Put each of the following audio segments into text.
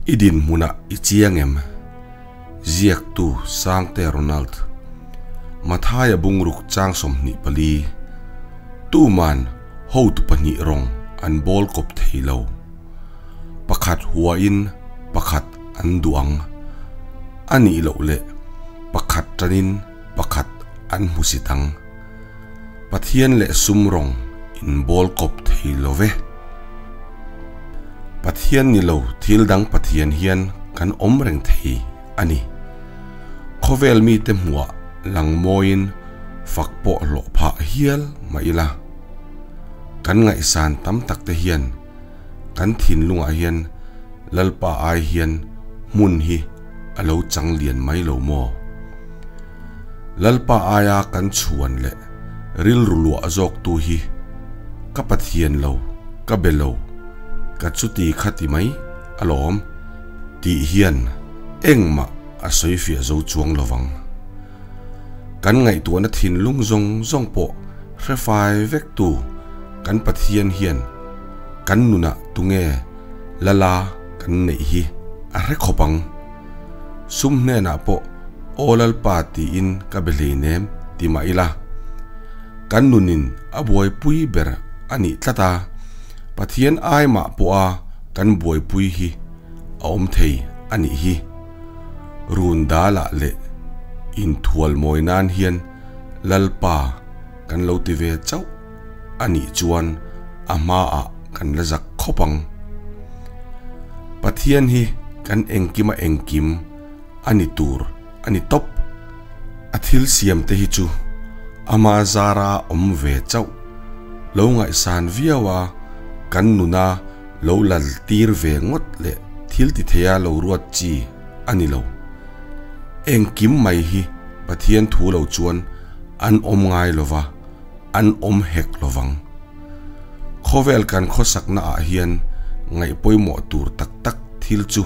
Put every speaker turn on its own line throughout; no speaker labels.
I dinhmunah i chiang em? Ziaktu Sangte Ronald. Mathaia bungruk chang 24. Tuman hotu pahnih rawng an bawl kawp thei lo. Pakhat huain pakhat an duh ang. A nih loh leh pakhat tanin pakhat an hmusit ang. Pathian leh sum rawng in bawl kawp thei lo ve. Pathian ni lo thil dang Pathian hian kan awm reng thei a ni. Khawvel mite hmuah lang mawiin fak pawh hlawh phah hial mah ila. Kan ngaihsan tam tak te hian kan thinlungah hian Lalpa ai hian hmun hi a lo chang lian mai lo maw? Lalpa aia kan chhuan leh rilru luah zawktu hi ka Pathian lo, ka be lo, ka chuti khati mai alawm tih hian engmah a sawi fiah zo chuang lovang. Kan ngaihtuahna thinlung zawng zawng pawh hre fai vektu kan Pathian hian kan nunah tunge lala kan neih hi a hre khawp ang. Sum hnenah pawh Aw Lalpa tiin ka be hleinem ti mah ila, kan nunin a buaipui ber a nih tlat a, Pathian ai mah pawha kan buaipui hi a awm thei a nih hi. Run dalah leh inthual mawi nan hian Lalpa kan lo ti ve chauh a nih chuan a hmaah kan la zak khawp ang. Pathian hi kan engkima engkim a ni tur a ni tawp. A thil siam te hi chu ama zara awm ve chauh lo ngaihsan viau a, kan nuna lo lal tir ve ngawt leh thil ti theia lo ruat chi a ni lo. Engkim mai hi Pathian thu lo chuan an awm ngai lova, an awm hek lovang. Khawvel kan khawsakna ah hian ngaih pawimawh tur tak tak thil chu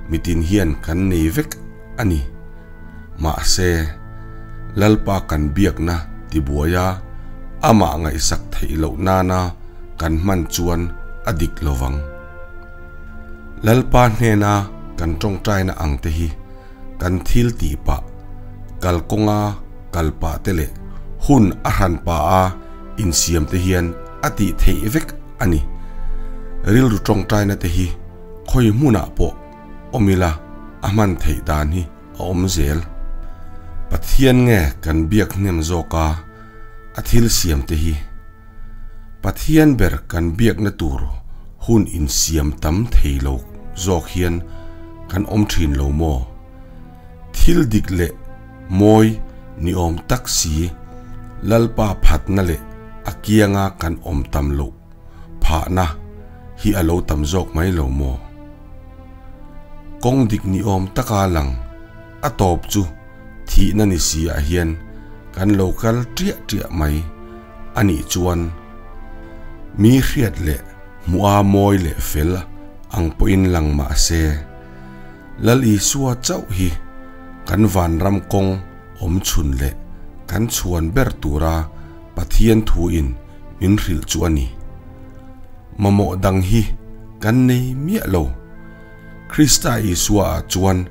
mitin hian kan nei vek a ni. Mahse, Lalpa kan biakna tibuaia amah ngaihsak theih loh nana kan hman chuan a dik lovang. Lalpa hnena kan tawngtaina ang te hi kan thil tih pah, kalkawnga kal pah te leh hun a hran pah a insiam te hian a tih theih vek a ni. Rilru tawngtaina te hi khawi hmunah pawh awm ila a hman theih dan hi a awm zel. Pathian nge kan biak hnem zawk a, a thil siam te hi. Pathian ber kan biakna tur hun insiam tam thei lo zawk hian kan awm thin lo maw? Thil dik leh mawi ni awm tak si, Lalpa phatna leh a kianga kan awm tam loh phahna hi a lo tam zawk mai lo maw? Kawng dik ni awm taka lang a tawp chu thihna ni si ah hian kan lo kal ṭiah ṭiah mai a nih chuan mi hriat leh hmuha mawi leh fel ang pawhin lang mah se, Lal Isua chauh hi kan vanram kawng awm chhun leh kan chhuan ber tura Pathian thuin min hrilh chu a ni. Mamawh dang hi kan nei miah lo. Krista Isua ah chuan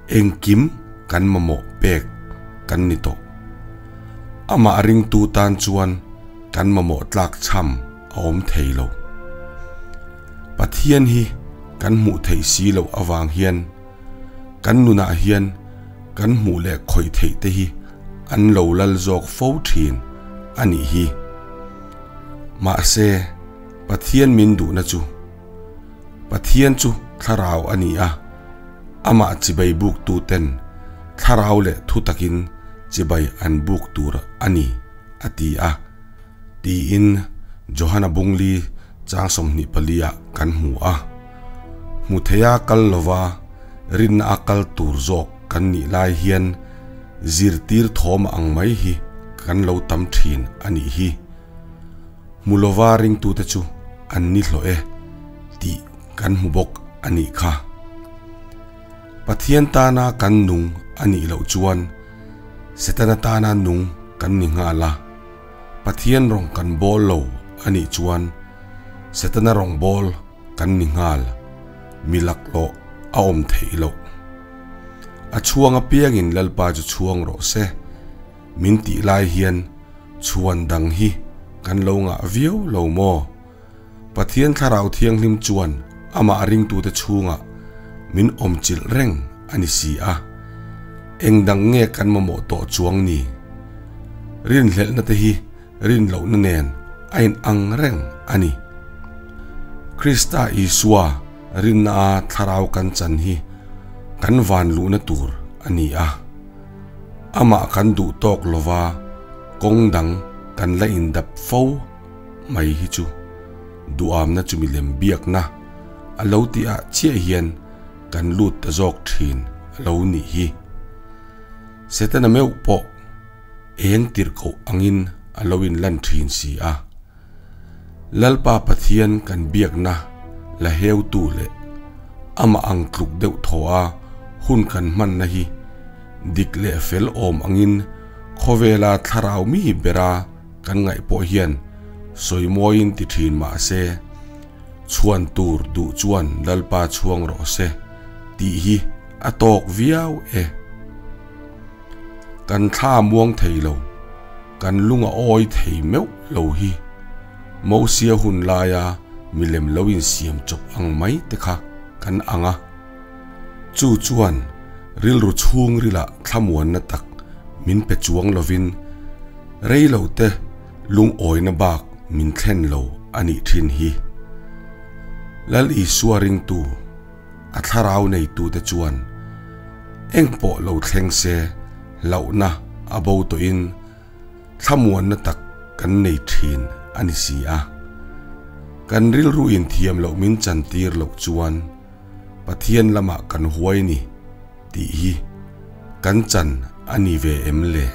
engkim kan mamawh pek kan ni tawh. Amah ringtu tan chuan kan mamawh tlak chham a awm thei lo. Pathian hi kan hmuh theih si loh avang hian kan nunah hian kan hmuh leh khawih theih te hi an lo lal zawk fo thin a nih hi. Mahse, Pathian min duhna chu Pathian chu thlarau a ni a, amah chibai buktu ten thlarau leh thu takin chibai an buk tur a ni, a ti a. Tiin Johana Bungli chang 24 ah kan hmu a. Hmu theia kal lova rinna a kal tur zawk kan nih lai hian zirtir thawm ang mai hi kan lo tam thin a nih hi. Hmu lova ringtute chu an ni hlawh e tih kan hmu bawk a nih kha. Pathian tana kan nung a nih loh chuan Setana tana nung kan ni nghal a. Pathian rawng kan bawl lo a nih chuan Setana rawng bawl kan ni nghal. Mi laklawh a awm theih loh. A chhuang apiangin Lalpa chu chhuang rawh se min tih lai hian chhuan dang hi kan lo ngah viau lo maw? Pathian Thlarau Thianghlim chuan amah ringtute chhungah min awmchilh reng a ni si a, eng dang nge kan mamawh tawh chuang ni? Rinhlelhna te hi rin lohna nen a inang reng a ni. Krista Isua rinna a thlarau kan chan hi kan van luhna tur a ni a. Amah kan duh tawk lova kawng dang kan la indap fo mai hi chu duamna chu milem biakna a lo tih ah chiah hian kan lut ta zawk thin a lo nih hi. Setana meuh pawh eng tirhkoh angin a lo inlan thin si a. Lalpa Pathian kan biakna la heutu leh amah ang tluk deuh thaw a hun kan hmanna hi dik leh fel awm angin khawvela thlarau mi bera kan ngaih pawh hian sawi mawiin ti thin mah se, chhuan tur duh chuan Lalpa chhuang rawh se tih hi a tawk viau e. Kan thla muang thei lo, kan lung a awi thei meuh lo hi Mosia hun laia milem lo insiam chawp ang mai te kha kan ang a. Chu chuan rilru chhungrilah thlamuanna tak min pe chuang lovin rei lo te lungawina bak min thlen lo a nih thin hi. Lal Isua ringtu, a thlarau neitute chuan engpawh lo thleng se hlauhna a bo tawhin thlamuanna tak kan nei thin a ni si a. Kan rilru inthiam loh min chantir loh chuan Pathian lamah kan huai ni tih hi kan chan a ni ve em le?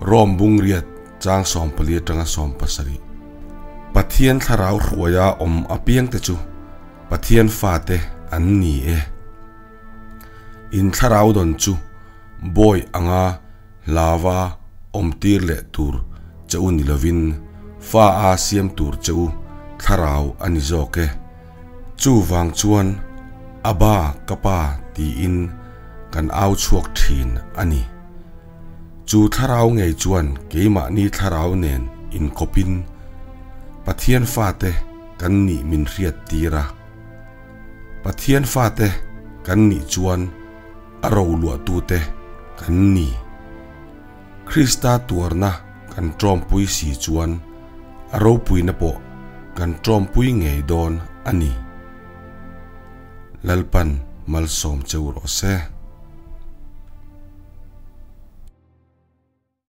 Rome bungriat chang 14 atanga 17. Pathian thlarau hruaia awm apiangte chu Pathian fate an ni e. In thlarau dawn chu bawi anga hlava awmtir leh tur che u ni lovin fa a siam tur che u thlarau a ni zawk e. Chuvang chuan Abba ka pa tiin kan au chhuak thin a ni. Chu thlarau ngei chuan keimahni thlarau nen inkawpin Pathian fate kan nih min hriat tir a. Pathian fate kan nih chuan a roluahtute kan ni. Krista tuarna kan tawmpui si chuan a ropuina pawh kan tawmpui ngei dawn a ni. Lalpan malsawm cheu rawh se.